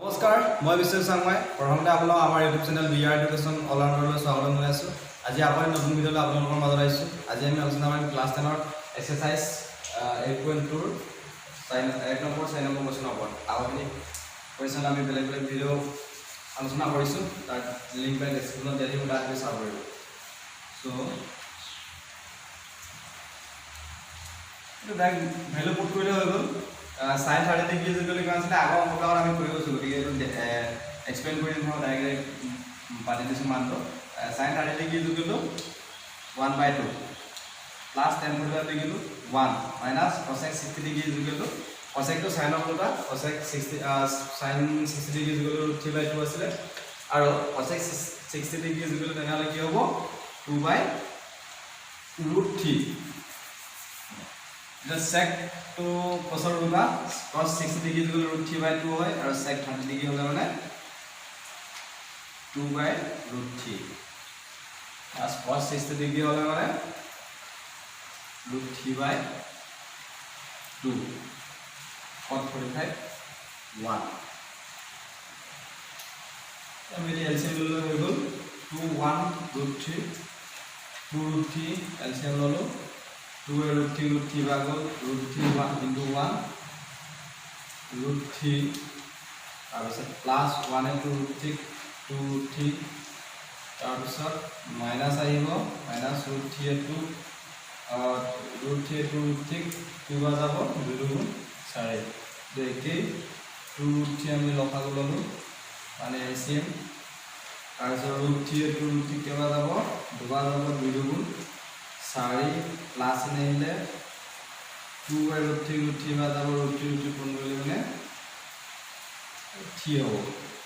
নমস্কাৰ, মই বিশ্ব চাংমাই। প্ৰথমতে আপোনালোক আমাৰ YouTube channel B R education অলৰাউণ্ডাৰলৈ স্বাগতম জনাইছোঁ। আজি আকৌ এটি নতুন ভিডিঅ'লৈ আপোনালোকৰ মাজত আহিছোঁ। আজি আমি আলোচনা কৰিম ক্লাছ 10ৰ এক্সাৰচাইজ 8.2ৰ 1 নম্বৰ, 4 নম্বৰ কুৱেশ্যনৰ ওপৰত। আগৰখিনি কুৱেশ্যন আমি বেলেগ বেলেগ ভিডিঅ' আলোচনা কৰিছোঁ, তাৰ লিংক পাই ডেছক্ৰিপশ্যনত দিয়া থাকিব, তাত গৈ চাব পাৰিব। চ' এইটো ডাইৰেক্ট ভেলু পুট কৰিলে হৈ গ'ল। চাইন 30 ডিগ্ৰী is equal কিমান আছিলে? আগৰ অংকবিলাকত আমি কৰি গৈছোঁ, গতিকে এইটো এক্সপ্লেইন কৰি নহয়, ডাইৰেক্ট পাতি দিছোঁ মানটো। Sine 30 degree is equal to 1 by 2 plus tan 45 degree to 1 minus cosec 60 degree is equal to, কচেকটো চাইনৰ ওলোটা, cosec 60, sine 60 degree is equal to root 3 by 2 আছিলে আৰু cosec 60 degree is equal to তেনেহ'লে কি হ'ব? 2 বাই ৰুট থ্ৰী। এতিয়া চেকটো কচৰ ওলোটা, cos 60 degree is equal root 3 by 2 হয় আৰু চেক 30 ডিগ্ৰী হ'লে মানে 2 by root 3 plus cos 60 degree হ'লে মানে root 3 by 2, cot 45 1। আমি এতিয়া এলচিএম ল'লে হৈ গ'ল। 2 1 root 3, 2 root 3 LCM ল'লোঁ। 2 এ ৰুট থ্ৰী, ৰুট থ্ৰী বা গ'ল, root 3 1 into 1 root 3, তাৰপিছত প্লাছ ওৱানে two root three, 2 root three, তাৰপিছত মাইনাছ আহিব, মাইনাছ ৰুট থ্ৰীয়ে টু ৰুট থ্ৰীয়ে টু ৰুট থ্ৰীক টু বা যাব, দুই দুগুণ চাৰি। একেই টু ৰুট থ্ৰী আমি লসাগু ল'লোঁ, মানে এলচিএম। তাৰপিছত ৰুট থ্ৰীয়ে টু ৰুট থ্ৰী কেইবাৰ যাব? দুবাৰ যাব, দুই দুগুণ চাৰি। প্লাছ এনে আহিলে 2 by root 3, root 3 বা যাব, ৰুট থ্ৰী ৰুট থ্ৰী পূৰণ কৰিলে মানে থ্ৰী হ'ব।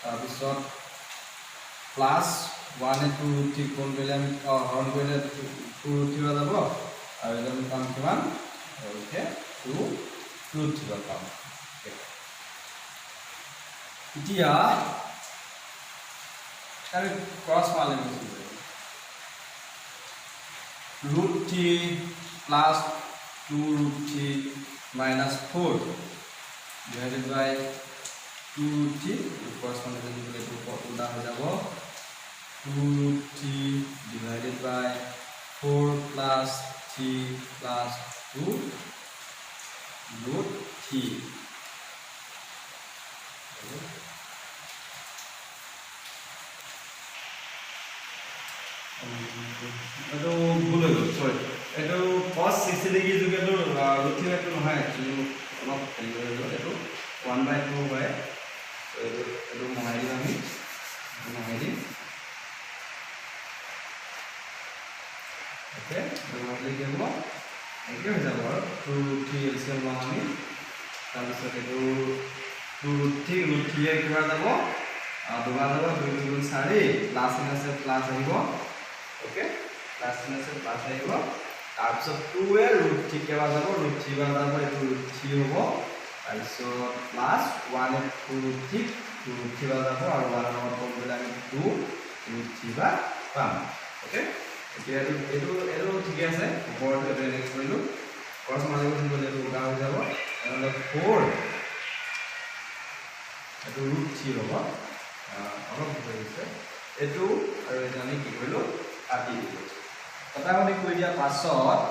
তাৰপিছত প্লাছ ওৱানে টু ৰুট থ্ৰী পূৰণ কৰিলে আমি হৰণ কৰিলে টু ৰুট থ্ৰী যাব আৰু এইটো আমি পাম কিমান? গতিকে টু ৰুট থ্ৰী পাম। এতিয়া আমি ক্ৰছ মাল্টিপ্লিকেশ্যন কৰিম। Root 3 plus 2 root 3 minus 4 divided by 2 root 3, cross multiplication কৰিলে এইটো উল্টা হৈ যাব, 2 root 3 divided by 4 plus 3 plus 2 root 3। এইটো ভুল হৈ গ'ল, চৰি। এইটো cos 60 degree is equal to root 3 by 2 নহয়, একচুৱেলি অলপ হেৰি হৈ গ'ল। এইটো 1 বাই 2 হয়। এইটো মহাই দিম আমি, এইটো মহাই দিম। অ'কে, এইটো মহাইলে কি হ'ব? একে হৈ যাব আৰু 2 ৰুট থ্ৰী এলচিএম ল'ম আমি। তাৰপিছত এইটো 2 ৰুট থ্ৰী, ৰুট থ্ৰীয়ে কিবা যাব? দুবাৰ যাব, দুই দুগুণ চাৰি। প্লাছ চিন আছে, প্লাছ আহিব। অ'কে, প্লাছ চিন আছে, প্লাছ আহিব। তাৰপিছত টু এ ৰুট থ্ৰী কেইবাৰ যাব? ৰুট থ্ৰী বাৰ যাব, এইটো ৰুট থ্ৰী হ'ব। তাৰপিছত প্লাছ ওৱান এ two root 3, 2 root 3 বাৰ যাব আৰু ওৱানৰ লগত পূৰণ কৰিলে আমি টু ৰুট থ্ৰী বাৰ পাম। অ'কে, এতিয়া এইটো ঠিকে আছে। ওপৰতো এইটো এনেকৈ কৰিলোঁ, ক্ৰছ মাল্টিপ্লিকেশ্যন কৰিলে এইটো উল্টা হৈ যাব। তেনেহ'লে ফ'ৰ, এইটো ৰুট থ্ৰী হ'ব। অলপ ভুল হৈ গৈছে। এইটো আৰু এইটো আমি কি কৰিলোঁ? কাটি দিলোঁ। কটাকটি কৰি দিয়াৰ পাছত,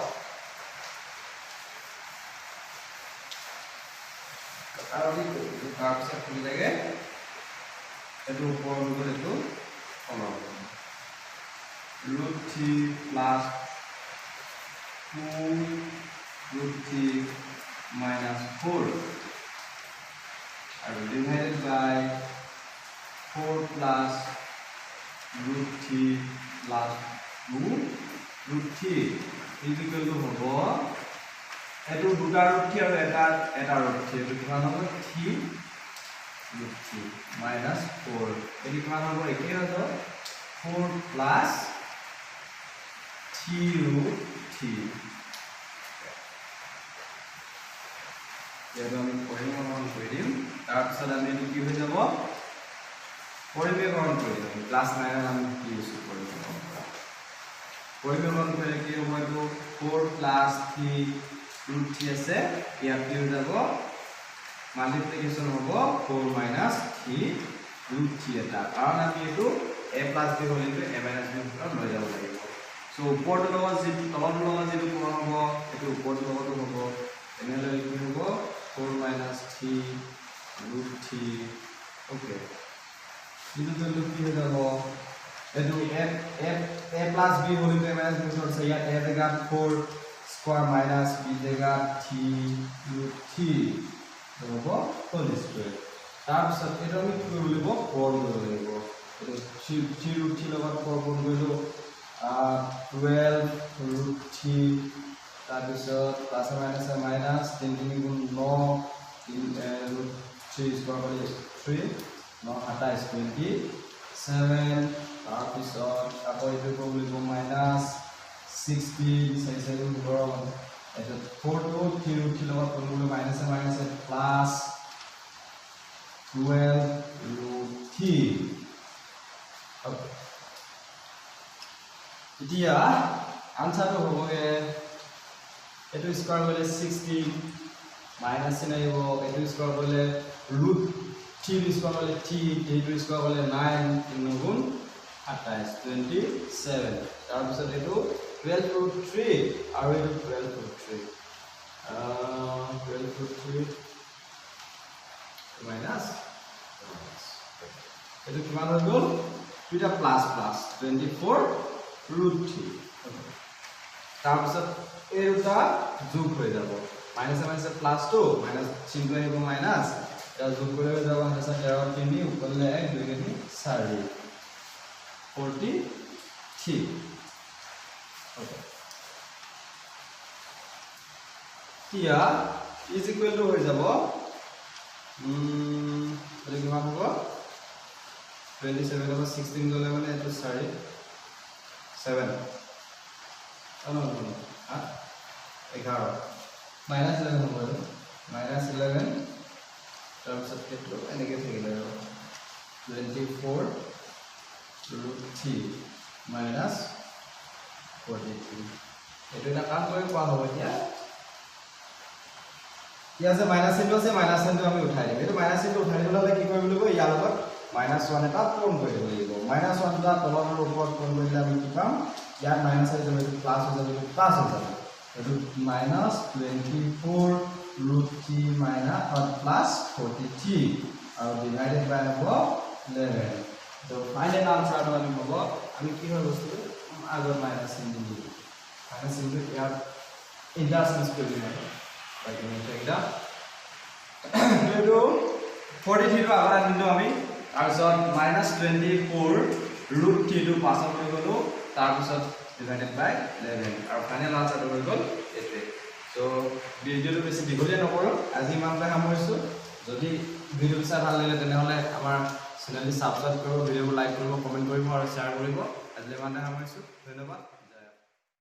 কটাকটি কৰি দিলোঁ, তাৰপিছত কি লাগে? এইটো ওপৰত গ'ল, এইটো তলত। Root 3 plus 2 root 3 minus 4 আৰু divided by 4 plus root 3 plus 2 root 3 is equal to হ'ব এইটো দুটা ৰুট থ্ৰী আৰু এটা ৰুট থ্ৰী, এইটো কিমান হ'ব? 3 ৰুট থ্ৰী মাইনাছ ফ'ৰ। এইটো কিমান হ'ব? একেই হৈ যাব, 4 প্লাছ 3 ৰুট থ্ৰী। এইটো আমি পৰিমেয়কৰণ কৰি দিম। তাৰপিছত আমি এইটো কি হৈ যাব? পৰিমেয়কৰণ কৰি দিম। ক্লাছ 9ত আমি শিকি আছোঁ পৰিমেয়কৰণ কৰা। পৰিমেয়কৰণ কৰিলে কি হ'ব? এইটো 4 প্লাছ 3 ৰুট থ্ৰী আছে, ইয়াত কি হৈ যাব? মাল্টিপ্লিকেশ্যন হ'ব 4 মাইনাছ 3 ৰুট 3 এটা, কাৰণ আমি এইটো a plus b whole into a minus b সূত্ৰত লৈ যাব লাগিব। চ' ওপৰটোৰ লগত যিটো তলটোৰ লগত যিটো পূৰণ হ'ব সেইটো ওপৰটোৰ লগতো হ'ব, তেনেহ'লে কি হ'ব 4 মাইনাছ 3 ৰুট 3। অ'কে, এইটো ভেলু কি হৈ যাব, এইটো a plus b whole into a minus b সূত্ৰত আছে, ইয়াত a জেগাত 4 স্কোৱাৰ মাইনাছ বি জেগাত 3 ৰুট 3 হ'ব হোল স্কোৱাৰ। তাৰপিছত এইটো আমি কি কৰিব লাগিব, পূৰণ কৰিব লাগিব। এইটো 3 ৰুট 3 লগত 4 পূৰণ কৰিলোঁ, 12 ৰুট 3, তাৰপিছত প্লাছে মাইনাছে মাইনাছ 3 3 গুণ 9, 3 ৰুট 3 স্কোৱাৰ কৰি 3 9 27 27। তাৰপিছত আকৌ এইটো কৰিব লাগিব মাইনাছ 16 4 4 গুণ 18, তাৰপিছত 4টো 3 ৰুট 3 লগত পূৰণ কৰিলোঁ মাইনাছে মাইনাছে প্লাছ 12 ৰুট 3। অ'কে, এতিয়া আনচাৰটো হ'বগৈ এইটো স্কোৱাৰ কৰিলে 16 মাইনাছ চিন আহিব, এইটো স্কোৱাৰ কৰিলে ৰুট 3 স্কোৱাৰ কৰিলে 3, 3টো স্কোৱাৰ কৰিলে 9, 3 গুণ 27 27। তাৰপিছত এইটো 12 ৰুট 3 আৰু এইটো 12 ৰুট 3, 12 ৰুট 3 মাইনাছ এইটো কিমান হৈ গ'ল, দুইটা প্লাছ প্লাছ 24 ৰুট 3। তাৰপিছত এই দুটা যোগ হৈ যাব, মাইনাছে মাইনাছে প্লাছ 2 মাইনাছ চিনটো আহিব মাইনাছ, এতিয়া যোগ কৰিলে হৈ যাব 13 3 ওপৰলৈ 1 2 3 4 43। অ'কে, এতিয়া is equal to হৈ যাব এইটো কিমান হ'ব 27 হ'ব 16 গ'লে মানে এইটো 4 7 নহয় 11 মাইনাছ 11 হ'ব এইটো মাইনাছ 11। তাৰপিছত এইটো এনেকৈ থাকিলে আৰু 24 ৰুট 3 মাইনাছ 43। এইটো এটা কাম কৰি পোৱা হ'ব। এতিয়া ইয়াত যে মাইনাছ চিনটো আছে, মাইনাছ চিনটো আমি উঠাই দিম। এইটো মাইনাছ চিনটো উঠাই দিবলৈ হ'লে কি কৰিব লাগিব, ইয়াৰ লগত মাইনাছ 1 এটা পূৰণ কৰি দিব লাগিব। মাইনাছ 1 এটা তলত আৰু ওপৰত পূৰণ কৰি দিলে আমি কি পাম, ইয়াত মাইনাছ আহি যাব, এইটো প্লাছ হৈ যাব, এইটো প্লাছ হৈ যাব, এইটো মাইনাছ 24 ৰুট 3 মাইনাছ প্লাছ 43 আৰু ডিভাইডেড বাই হ'ব 11। তো ফাইনেল আনচাৰটো আমি হ'ব, আমি কি হয় বস্তুটো আগত মাইনাছ চিনটো দি দিম, মাইনাছ চিনটো ইয়াত ইণ্টাৰচেঞ্জ কৰি দিম আৰু বাকী এইকেইটা এইটো 43টো আগত আনিলোঁ আমি, তাৰপিছত মাইনাছ 24 ৰুট 3টো পাছত হৈ গ'লোঁ, তাৰপিছত ডিভাইডেড বাই 11 আৰু ফাইনেল আনচাৰটো হৈ গ'ল এইটোৱে। চ' ভিডিঅ'টো বেছি দীঘলীয়া নকৰোঁ, আজি ইমানতে সামৰিছোঁ। যদি ভিডিঅ'টো চাই ভাল লাগিলে তেনেহ'লে আমাৰ চেনেলটি ছাবস্ক্ৰাইব কৰিব, ভিডিঅ'বোৰ লাইক কৰিব, কমেণ্ট কৰিব আৰু শ্বেয়াৰ কৰিব। আজিলৈ ইমানতে সামৰিছোঁ, ধন্যবাদ।